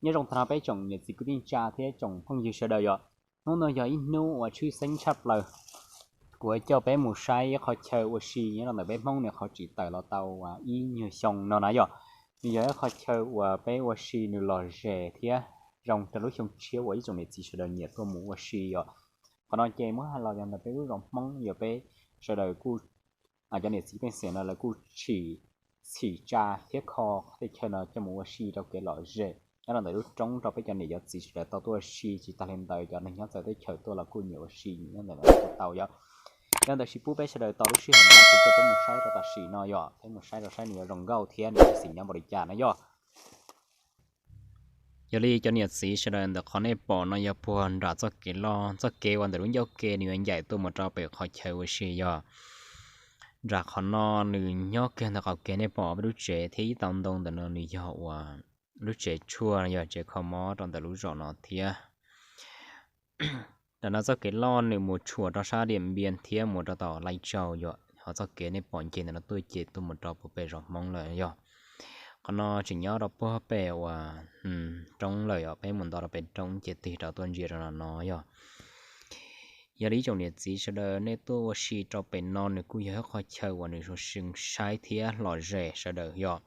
Nyob zoo tag nrho peb tsoom niam txiv kwv tij neej tsa thiab tsoom phooj ywg sawv daws yom. Hnub no yog ib hnub uas tshwj xeeb tshaj plaws, kuv coj peb mus saib ib qho chaw ua si nyob rau ntawm peb Hmoob nws qhov tsim tawm los tau ib nyuag xyoo no na yom. Nws yog ib qho chaw uas peb ua si nws lom zem thiab zoo rau lub xyoo tshiab uas ib tsoom niam txiv sawv daws nyiam tuaj mus ua si yom. Qhov no ces muab hais los yog ntawm peb lub zos Hmoob yog peb sawv daws kuj, cov niam txiv pej xeem no lawv kuj tsim tsa thiab kho tej chaw no coj mus ua si rau kev lom zem nyob rau ntawm lub roob rau peb cov niam cov txiv sawv daws tau tuaj ua si. Tsis tas li ntawd cov neeg nyob txawv teb chaws tuaj los kuj nyiam ua si nyob ntawm no tuaj tau yom. Yog ntawd sis pub peb sawv daws tos lub sij hawm no kuv coj peb mus saib rau tam sim no yom, peb mus saib rau saib nws yuav zoo nkauj thiab nws xim nyob npaum li cas na yom. Yog li cov niam txiv sawv daws, ntawm qhov nej pom no yog puag nram txoj kev loj, txoj kev uas ntawm lub ncauj ke nws yuav ncaim tuaj mus rau pem qhov chaw ua si yom. Nram qhov no nws nyob kiag ntawm qaum kev nej pom peb lub tsev thiab ib tau ntoo ntawm no nws yog uas lub tsev tshuaj, yog tsev kho mob rau ntawm lub zos no thiab. Ntawm no txoj kev loj nws mus tshuam rau sab Diam Npias thiab mus rau tom Laij Tsaus yom, ho txoj kev nej pom ncig ntawm no tuaj ces tuaj mus rau puag pem zos Hmoob lawm yog. Qhov no tseem nyob rau puag pem uas roob lawm yom, peb mus nto rau pem roob ces tig rau tuaj ntsia rau no no yog. Yog li ib tsoom niam txiv sawv daws nej tuaj ua si rau pem no nws kuj yog ib qho chaw uas nws zoo saib thiab lom zem sawv daws yom.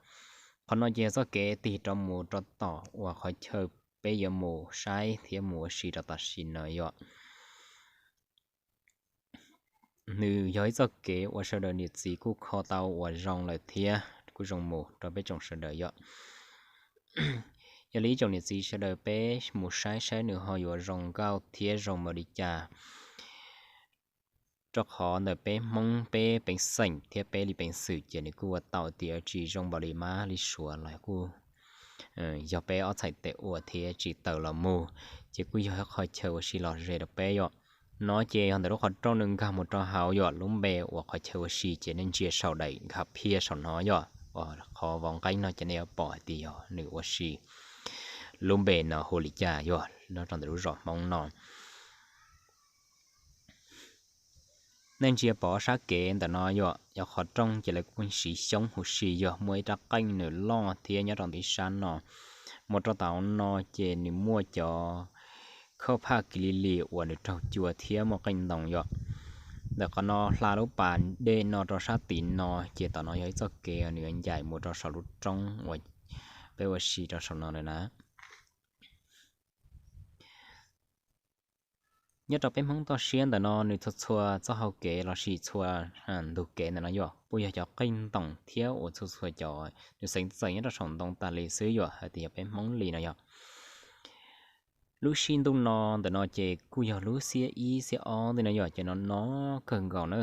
Qhov no ces yog txoj kev tig rau mus rau tom uas qhov chaw peb yuav mus saib thiab mus ua si rau tam sim no yom. Nws yog ib txoj kev uas sawv daws niam txiv kuj kho tau uas zoo lawm thiab kuj zoo mus rau peb tsoom sawv daws yom. Yog li ib tsoom niam txiv sawv daws peb mus saib saib nws ho yuav zoo nkauj thiab zoo npaum li cas. Rau qhov ntawm peb Hmoob peb peev xeem thiab peb li peev xwm ces nws kuj ua tau tias tsis zoo npaum li Mab li Suav los kuj yog peb ob txhais tes ua thiab tsis tawm los mus, ces kuj yog ib qho chaw ua si lom zem rau peb yom. No ces yog ntawm lub qhov rooj nws nkag mus rau hauv yom, lub npe uas qhov chaw ua si ces nej ntsia saum daim nkhav phiaj saum no yom, uas qhov vov nqeeb no ces nej yuav pom hais tias yog nws ua si lub npe no hu li cas yog nyob rau ntawm lub zos Hmoob no. Nej ntsia pom sab kev ntawm no yom, yog qhov rooj ces lawv kuj siv xyoob huv si yog muaj ib rab qeej nws loj thiab nyob rau ntawm ib sab no. Mus rau tom no ces nws muaj cov khauj phaj kis lis lis uas nws raug cua thiab muaj qeej ntoo yom. Ntawm qhov no hla lub pas dej no rau sab tid no ces tom no yog ib txoj kev nws yuav ncaim mus rau saum lub roob uas peb ua si rau saum no lawm na. Nyob rau peb Hmoob toj siab ntawm no nws txhua txhua txoj hau kev los sis txhua ntug kev ntawm no yom, puas yog cov qeej ntoos thiab uas txhua txhua cov nws xeev txeem nyob rau saum ntoo tas li xwb yom, hais tias yog peb Hmoob li no yom. Lub sij ntuj no ntawm no ces kuj yog lub xiab ib xiab ob ntawm no yom, ces no no kawg nkaus na.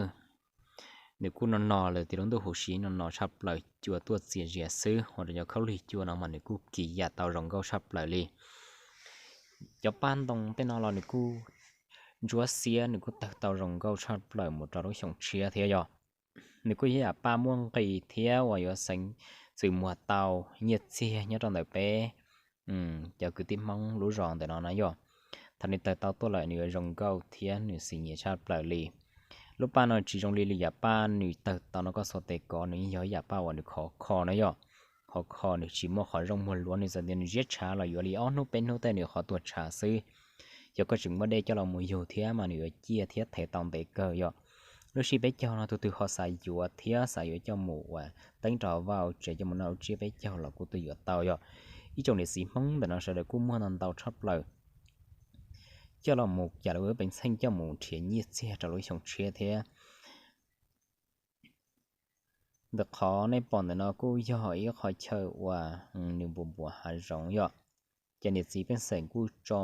Nws kuj no no lawm tias lub ntuj huv si no no tshaj plaws, cua tuaj txias zias xwb, ua rau cov khaub lig cua no mas nws kuj kis yam tau zoo nkauj tshaj plaws li. Cov paj ntoo tej no los nws kuj ntsuab xiab, nws kuj tawg tau zoo nkauj tshaj plaws mus rau lub xyoo tshiab thiab yom. Nws kuj yog yam paj muaj nqis thiab uas yuav xeev txwm muag tau nyiaj txiag nyob rau ntawm peb cov kwv tij Hmoob lub zos ntawm no na yom. Thaum nws tawg tau tuaj lawm nws yuav zoo nkauj thiab nws xim nyiam tshaj plaws li. Lub paj no tsis zoo li lwm yam paj nws tawg tau no koj xuas tes kov, nws yeej yog ib yam paj uas nws khov kho na yom. Khov kho nws tsis muaj qhov zoo muag luav, nws txawm tias nws ziab tshav los yuav li ob hnub peb hnub tej nws qhov tuag tshav xwb. Yog koj tseem muaj dej coj los mus yug thiab mas nws yuav ciaj thiab thev tau ntev kawg yom. Lub sij peb caug no tus twg ho xav yuav thiab xav yuav coj mus uas teeb rau vau tsev coj mus noj lub tsiab peb caug los kuj tuaj yuav tau yom. Ib tsoom niam txiv Hmoob ntawm no sawv daws kuj muaj ntau ntau tshaj plaws coj los mus cas lawv peev xeej coj mus nrhiav nyiaj txiag rau lub xyoo tshiab thiab. Ntawm qhov nej pom ntawm no kuj yog ib qho chaw uas nws npuas npuas hav zoov yom. Ces niam txiv pej xeem kuj tso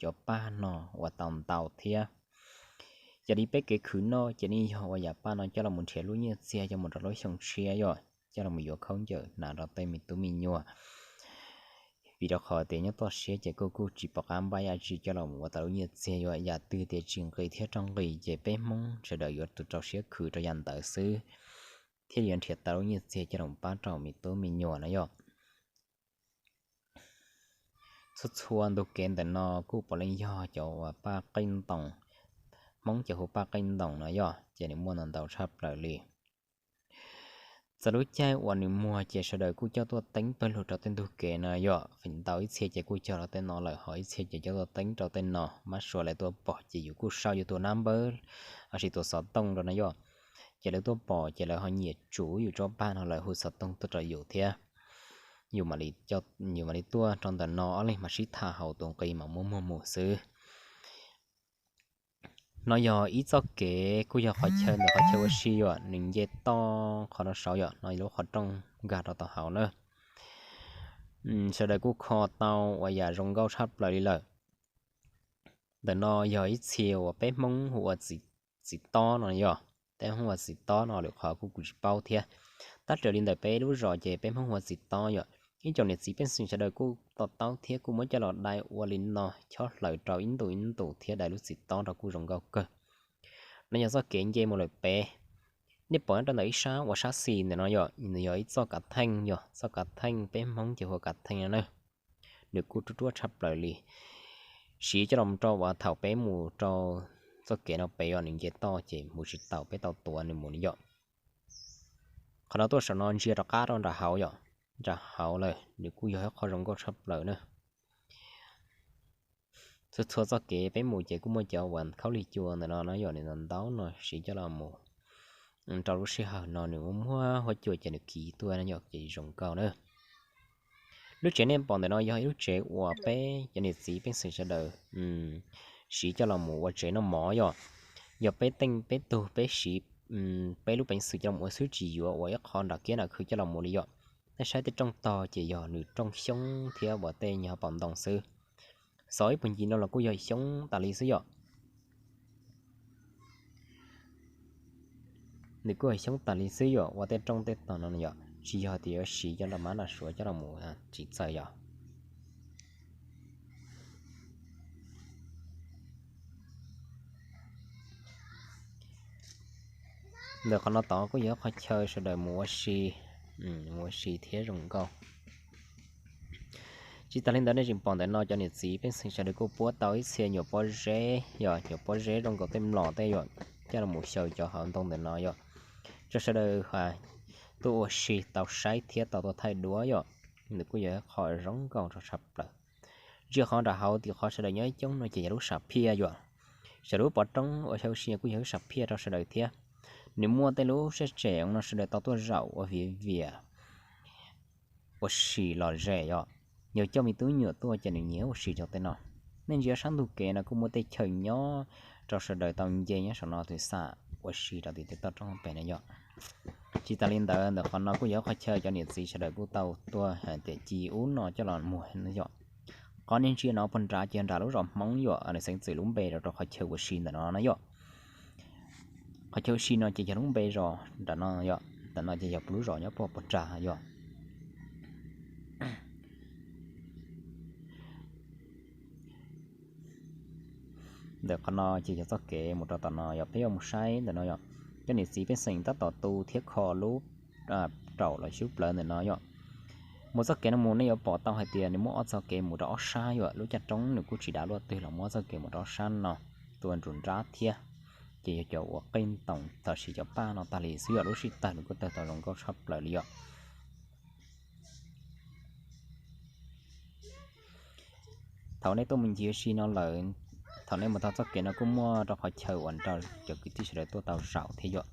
cov paj no uas tau ntau thiab. Yog li peb kev khwv noj ces nej yog ua yam paj no coj los mus nrhiav lub nyiaj txiag coj mus rau lub xyoo tshiab yom, coj los mus yuav khaub ncaws hnav rau tej me tub me nyuam. Vim rau qhov tias nyob toj siab ces kuj kuj tsis pom qab npaj yam tsi coj los mus ua tau lub nyiaj txiag, yuav yam twg tias tsis nqis thiab rau nqis ces peb Hmoob sawv daws yuav tus rau siab khwv rau yam ntawd xwb, thiaj yuav nrhiav tau lub nyiaj txiag coj los pab rau me tub me nyuam na yom. Txhua txhua ntug kev ntawm no kuj puav leej yog cov uas paj qeej ntoos, Hmoob cov hu paj qeej ntoos no yom, ces nws muaj ntau ntau tshaj plaws li. Txog lub caij uas nws muag ces sawv daws kuj coj tuaj teeb pawg lug rau tej ntug kev no yom, feem ntau ib txhia ces kuj cog rau tej no lawm, ho ib txhia ces coj tuaj teeb rau tej no, mab sua lawv tuaj pom ces yus kuj sau yus tus nab npawb lossis tus xov tooj rau no yom. Ces lawv tuaj pom ces lawv ho nyiam tsuv yus tsob paj no lawv hu xov tooj tuaj rau yus thiab. Yus mam li, yus mam li tuaj rau ntawm no ob leeg mam sib tham hauv tus nqi mam muab muag mus xwb. No yog ib txoj kev kuj yog qhov chaw ntawm qhov chaw ua si yom, nws nce toj qhov no saud yom, no yog lub qhov rooj nkag rau tom hauv na. Sawv daws kuj kho tau ua yam zoo nkauj tshaj plaws li lawm. Ntawm no yog ib txhia uas peb Hmoob hu ua txiv tob no yom. Peb Hmoob ua txiv tob no lwm qhov kuj kuv tsis paub thiab. Tab raws li ntawm peb lub zos ces peb Hmoob hu ua txiv tob yom. Ib tsoom niam txiv pej xeem sawv daws kuj to taub thiab kuj muab coj los dai ua li no chob hlaws rau ib ntus ib ntus thiab dai lub txiv tob rau kuj zoo nkauj kawg. No yog txoj kev nce mus lawm pem. Nej pom rau ntawm ib sab uas sab xis ntawm no yom, nws yog ib txoj kav theej yom, txoj kav theej peb Hmoob ces hu ua kav theej no na. Nws kuj ruaj ruaj tshaj plaws li. Siv coj los rau uas thaum peb mus rau txoj kev no pem yom, nws nce toj ces mus tsis taus, peb tau tuav nws mus li yom. Qhov no tuaj saum no ntsia rov qab rau nram hauv yom, nram hauv lawm nws kuj yog ib qho zoo nkauj tshaj plaws na. Txhua txhua txoj kev peb mus ces kuj muaj cov uas khaub lig cua ntawm no no yom, nws ntau ntau no siv coj los mus rau lub sij hawm no nws muaj muaj huab cua ces nws kiv tuaj no yom, ces zoo nkauj na. Lub tsev nej pom ntawm no yog ib lub tsev uas peb cov niam txiv pej xeem sawv daws siv coj los mus ua tsev noj mov yom. Yog peb teej peb tug peb siv peb lub peev xwm coj los ua xwb tsis yuav ua ib qho nram kiab nram khw coj los mus li yom. Nej saib tej rooj tog ces yog nws rooj xyoob thiab uas tej nyuag pom ntoo xwb. Xov ib puag ncig no los kuj yog xyoob tas li xwb yom. Nws kuj yog xyoob tas li xwb yom, ua tej rooj tej tog no yom, tsis yog tias yuav siv coj nram mab nram suav coj los mus tsis txawj yom. Ntawm qhov no tod kuj yog qhov chaw sawv daws mus ua si, mus ua si thiab zoo nkauj. Tsis tas li ntawd nej tseem pom ntawm no cov niam txiv pej xeem sawv daws kuj puab tau ib txhia nyuam pob zeb yom, nyuam pob zeb zoo nkaus tej mlom tej yom, coj los mus xyaw cov hauv ntoo ntawm no yom, tso sawv daws tuaj ua si tau saib thiab tau tuaj thaij duab yom. Nws kuj yog ib qho zoo nkauj rau tshaj plaws. Ntsia qhov nram hauv tim qhov sawv daws nyob coob no ces yog lub sam phiaj yom. Sawv lub pov roob uas xyaw ua si kuj yog lub sam phiaj rau sawv daws thiab. Nws muaj tej lub sab tsem no sawv daws tau tuaj zaum ua viav vias ua si lom zem yom. Yog coj me tub me nyuam tuaj ces nws nyiam ua si rau tej no. Nej ntsia sab ntug kev no kuj muaj tej chaw nyob rau sawv daws tau nce nyob saum no tus xam ua si rau tim tej toj roob pem no yom. Tsis tas li ntawd ntawm qhov no kuj yog qhov chaw cov niam txiv sawv daws kuj tau tuaj hais tias ci ub no coj los muag no yom. Qhov nej ntsia no puag nrad ces nram lub zos Hmoob yom, nws xeev txwm lub npe rau rau qhov chaw ua si ntawm no no yom. Qhov chaw ua si no ces yog lub npe zos nram no yom, ntawm no ces yog lub zos nyob puag puag nrad yom. Ntawm qhov no ces yog txoj kev mus rau tom no yog peb yuav mus saib ntawm no yom. Cov niam txiv pej xeem tab tom tu thiab kho lub raum los xub plawv ntawm no yom. Mus txoj kev no mus nej yuav pom tau hais tias nws muaj ob txoj kev mus rau ob sab yom, lub caj roob nws kuj tsis dav luaj twg los muaj ob txoj kev mus rau ob sab no, tua nrus nrab thiab. Ces yog cov uas qej ntoos tam sim cov paj no tag li xwb yom, lub sij tawg nws kuj tawg tau zoo nkauj tshaj plaws li yom. Thaum nej tuaj mus ncig ua si no lawm, thaum nej mus tau txoj kev no kuj muaj rau qhov chaw uas nrog cov kwv tij sawv daws tuaj tau zaum thiab yom,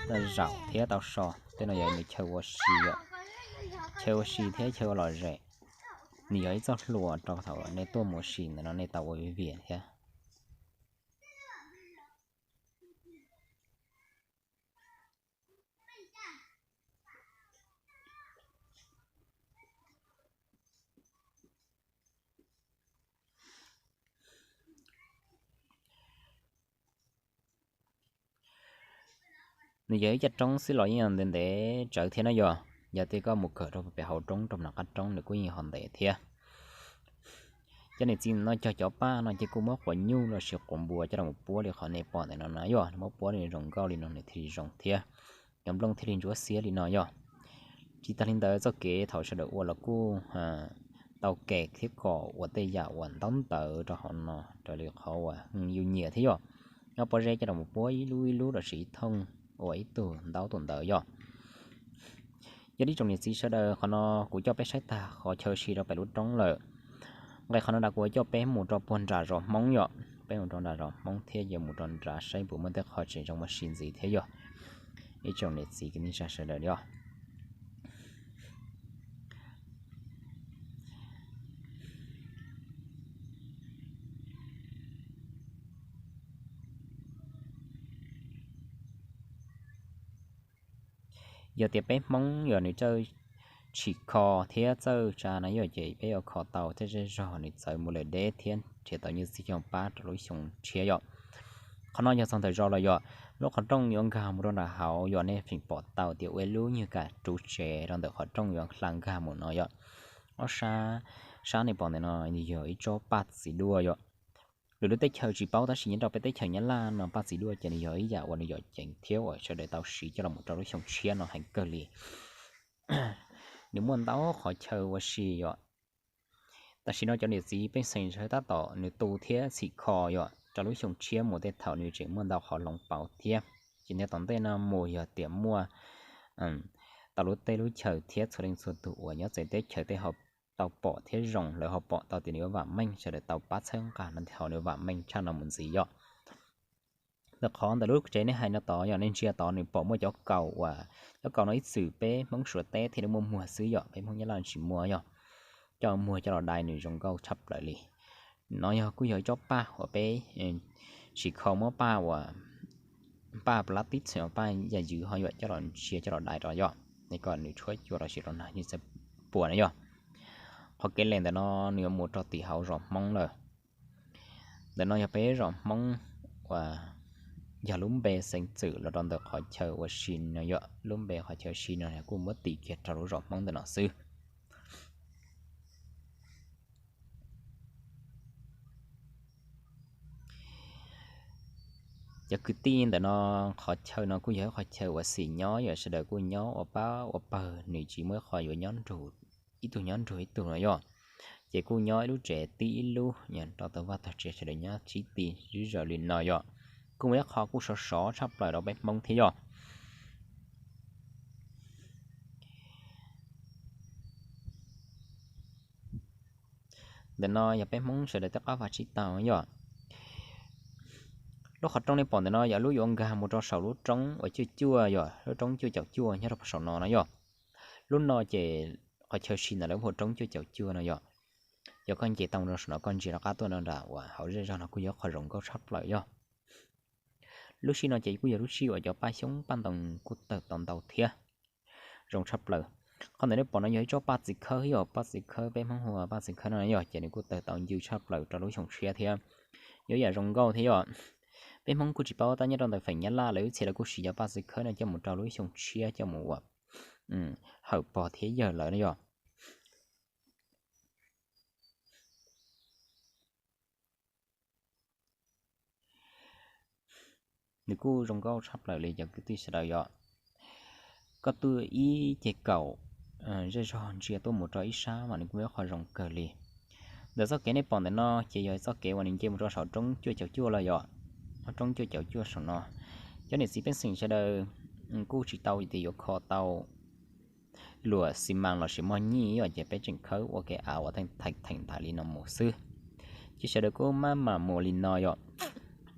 tau zaum thiab tau so. Tej no yog nws chaw ua si yom, chaw ua si thiab chaw ua lom zem. Nws yog ib txoj hlua rau thaum nej tuaj mus ua si ntawm no nej tau ua viv vias thiab. Nws yog ib caj roob xwb los yeej ntev ntev tsawv thiab na yom. Yog tias koj mus kawm rau pem hauv roob rau nram qab roob nws kuj yeej ho ntev thiab. Cov niam txiv no cog cov paj no ces kuj muab quav nyuj lossis quav npua coj los puab li qhov nej pom ntawm no na yom, muab puab li zoo nkauj li no nws thiaj li zoo thiab, cov nplooj thiaj li ntsuab xiab li no yom. Tsis tas li ntawd txoj kev thaum sawv daws ua los kuj tau kem thiab kom ua tej yam uas ntaub ntawv rau hauv no raws li qhov uas yus nyiam thiab yom. Nyob pob zeb coj los puab ib lub ib lub lossis ib thooj ua ib tug ntaub tus ntawd yom. Yog li tsoom niam txiv sawv daws, qhov no kuv coj peb saib tag qhov chaw si rau pem lub roob lawm. Nqe qhov no nrad kuv coj peb mus rau puag nram zos Hmoob yom, peb mus rau nram zos Hmoob thiab yuav mus rau nram saib puas muaj tej qhov tseem zoo muaj si ntxiv thiab yog ib tsoom niam txiv kwv tij neej tsa sawv daws os. Yog tias peb Hmoob yog nws txawj tsim kho thiab txawj tsa no yog ces peb yuav kho tau thiab zej zog nws txawv mus lawm deb thiab nrhiav tau nyiaj txiag coj pab rau lub xyoo tshiab yom. Qhov no yog txog ntawm zos los yom, lub qhov rooj yuav nkag mus rau nram hauv yom, nej feem pom tau tias ua ib lub nyuag kam ruv tsev rau ntawm qhov rooj yuav hla nkag mus no yom. Ob sab, sab nej pom ntawm no nws yog ib tsob paj txiv duaj yom. Lwm lub teb chaws tsis paub tab sis nyob rau peb teb chaws Nyab Laj no paj txiv duaj ces nws yog ib yam uas nws yom ceev thiab uas sawv daws tau siv coj los mus rau lub xyoo tshiab no heev kawg li. Nws muaj ntau qhov chaw ua si yom. Tam sim no cov niam txiv pej xeem sawv tab tom nws tu thiab txhim kho yom rau lub xyoo tshiab mus tej thaum nws tseem muaj ntau qhov hloov pauv thiab. Ces nyob tom ntej no mus yog tias muaj tau lub teb lub chaw thiab txhua leej txhua tus uas nyob txawv teb chaws tej ho tau pom thiab zoo lawv ho pom tau tias nws yuav vam meej sawv daws tau pab txhawb nqa no thiaj ho nws vam meej tshaj no mus ntxiv yom. Ntawm qhov ntawm lub tsev nej hais no tod yog nej ntsia tod nws pom muaj cov kaus uas cov kaus no ib txwm peb Hmoob Suav teb thiaj li muaj muag xwb yom, peb Hmoob Nyab Laj tsis muaj yom. Coj muag coj los dai nws zoo nkauj tshaj plaws li. No yog kuj yog ib tsob paj uas peb tsim kho muab paj uas paj plastic, paj yam ywv ho yuam coj los ntsia coj los dai rau yom. Nej kom nws tshuab cua rau siav rau nag nws txawj puas na yom. Qhov kev lem ntawm no nws yuav mus rau tim hauv zos Hmoob lawm. Ntawm no yog peb zos Hmoob uas yog lub npe xeev txwm los rau ntawm qhov chaw ua si no yom, lub npe qhov chaw si no kuj muab tis kiag rau lub zos Hmoob ntawm no xwb. Cov kwv tij ntawm no, qhov chaw no kuj yog ib qhov chaw uas xim nyob yom, sawv daws kuj nyob ua pab ua pawg, nws tsis muaj ib qho yuav nyob nrug ib tug nyob nrug ib tug no yom. Ces kuj nyob ib lub tsev tib ib lub, nyob rau tau vaj tau tsev sawv daws nyob sib ti sib zaws li no yom. Kuj muaj ib qho kuj sov sov tshaj plaws rau peb Hmoob thiab yom. Ntawm no yog peb Hmoob sawv daws tej qab vaj tsib taug yom. Lub qhov rooj nej pom ntawm no yog lub yuav nkag mus rau saum lub roob uas cuaj cuaj yom, lub roob cuaj caum cuaj nyob rau saum no no yom. Lub no ces qhov chaw si ntawm lawv hu roob cuaj caum cuaj no yom. Yog koj nce tau rau saum no koj ntsia rov qab tuaj no nram uas hauv zej zog no kuj yog qhov zoo nkauj tshaj plaws yog. Lub sij no ces kuj yog lub sij uas cov paj xyoob paj ntoo kuj tawg tau ntau thiab zoo tshaj plaws. Qhov ntawm nej pom no yog ib tsob paj txiv khawb yom, paj txiv khawb peb Hmoob hu paj txiv khawb no yog ces nws kuj tawg tau ncw tshaj plaws rau lub xyoo tshiab thiab. Yog ib yam zoo nkauj thiab yom. Peb Hmoob kuj tsis paub tab nyob rau ntawm feem Nyab Laj lawv ib txhia lawv kuj siv cov paj txiv khawb no coj mus rau lub xyoo tshiab coj mus ua hawm pog thiab yawg lawv no yom. Nws kuj zoo nkauj tshaj plaws li cov kwv tij sawv daws yom. Koj tuaj ib ceg kaum zej zog ntsia tuaj mus rau ib sab mas nws kuj muaj ib qho zoo kawg li. Ntawm txoj kev nej pom ntawm no ces yog txoj kev uas nws nce mus rau saum roob cuaj caum cuaj lawm yom. Roob cuaj caum cuaj saum no, cov niam txiv pej xeem sawv daws kuj tsis tau tias yuav kho tau luam xi mas lossis mog nyij yom, ces peb tseem khawb ua kev av uas theem theem ntawm li no mus xwb. Ces sawv daws kuj maj mam mus li no yom,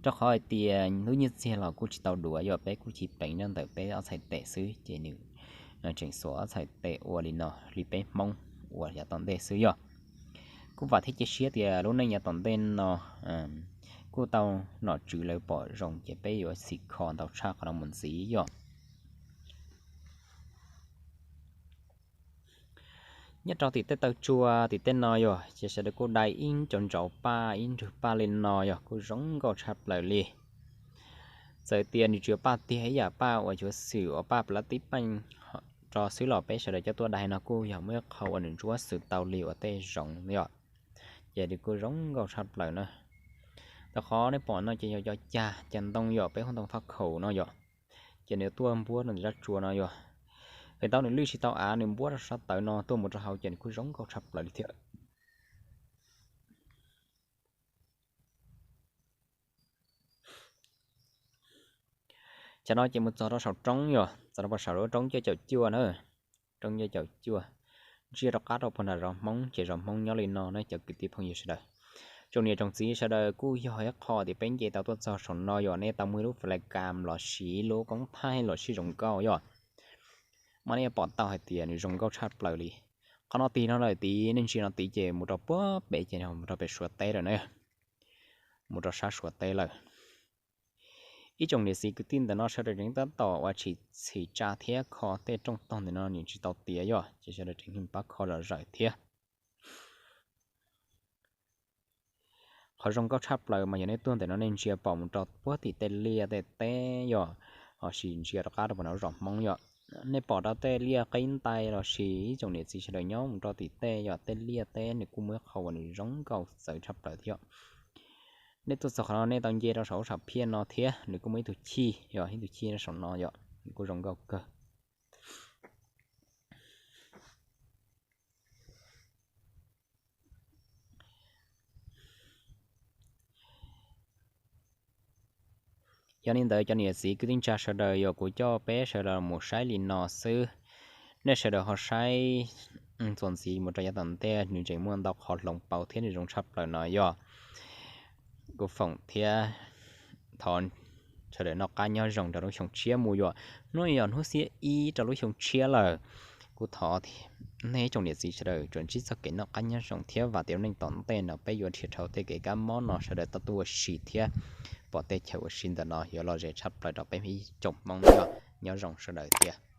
rau qhov hais tias lub nyiaj txiag los kuj tsis tau duav yom, peb kuj chiv pleev nyob ntawm peb ob txhais tes xwb ces nws tseem xuas ob txhais tes ua li no li peb Hmoob uas yav tom ntej xwb yom. Kuj vam thiab cia siab tias lub neej yav tom ntej no kuj tau nom tswv lawv pom zoo ces peb yuav txhim kho ntau tshaj qhov no mus ntxiv yom. Nyob rau tim tej taw tsua tim tej no yog ces sawv daws kuj dai ib cov ntsauv paj ib nrwg paj li no yog kuj zoo nkauj tshaj plaws li. Txawm tias nws tsuas paj tiag ib yam paj uas cuav xwm uas paj plas tib peej rau xwb los peb sawv daws coj tuaj dai no kuj yog muaj ib qho uas nws ntsuab xwm tau li uas tej zoov yom. Ces nws kuj zoo nkauj tshaj plaws na. Rau qhov nej pom no ces yog cov cag cag ntoo yom, peb hu ntoo thoj khaum no yom. Ces nws tuaj npuab rau ntawm zaj tsua no yog, feem ntau nws lwj tsis tau av nws npuab rau sab tawv no tuaj mus rau hauv ces nws kuj zoo nkauj tshaj plaws li thiab. Tsam no ces mus txog rau saum roob yog, txog rau saum lub roob cuaj caum cuaj na. rau nyiaj caum cuaj, ntsia rov qab rau puag nram zos Hmoob ces zos Hmoob nyob li no na cov kwv tij phooj ywg sawv daws. Tsoom niam tsoom txiv sawv daws, kuj yog ib qho tias peb nce tau tuaj txog saum no yog nej tau muaj ib lub flash cam los sis lub koob thaij los sib zoo nkauj yom. Mas nej pom tau hais tias nws zoo nkauj tshaj plaws li. Qhov no tig no lawm tid, nej ntsia no tid ces mus rau puag pem ces mus rau pem Suav teb lawm na, mus rau sab Suav teb lawm. Ib tsoom niam txiv kwv tij ntawm no sawv daws tseem tab tom ua tshim txhim tsa thiab kho tej rooj tog ntawm no nws tsis tau tiav yom, ces sawv daws tseem pab kho zom zaws thiab. Qhov zoo nkauj tshaj plaws mas yog nej tuaj ntawm no nej ntsia pom mus rau puag tim tej liaj tej teb yom, los sis ntsia rov qab rau puag nram zos Hmoob yom. Nej pom rau tej liaj qib ntais los sis ib tsoom niam txiv sawv daws nyob mus rau tim tej yog tej liaj teb nws kuj muaj ib qho uas nws zoo nkauj txawv tshaj plaws thiab. Nej tuaj txog qhov no nej tau nce rau saum lub sam phiaj no thiab nws kuj muaj ib tug chij yog ib tug chij saum no yom, nws kuj zoo nkauj kawg. Yog li ntawd cov niam txiv kwv tij neej tsa sawv daws, yog kuv coj peb sawv daws mus saib li no xwb. Nej sawv daws ho saib txuas ntxiv mus rau yav tom ntej, nws tseem muaj ntau qhov hloov pauv thiab nws zoo tshaj plaws no yog. Kuv foom thiab thov sawv daws noj qab nyob zoo rau lub xyoo tshiab mus yom. Hnub no yog hnub xiab ib rau lub xyoo tshiab lawm. Kuv thov nej tsoom niam txiv sawv daws tsuas ntsib txoj kev noj qab nyob zoo thiab vam tias lub neej tom ntej no peb yuav dhia dhau tej kev kab mob no sawv daws tau tuaj ua si thiab pom tej chaw ua si ntawm no yuav lom zem tshaj plaws rau peb ib tsoom Hmoob yom. Nyob zoo sawv daws thiab.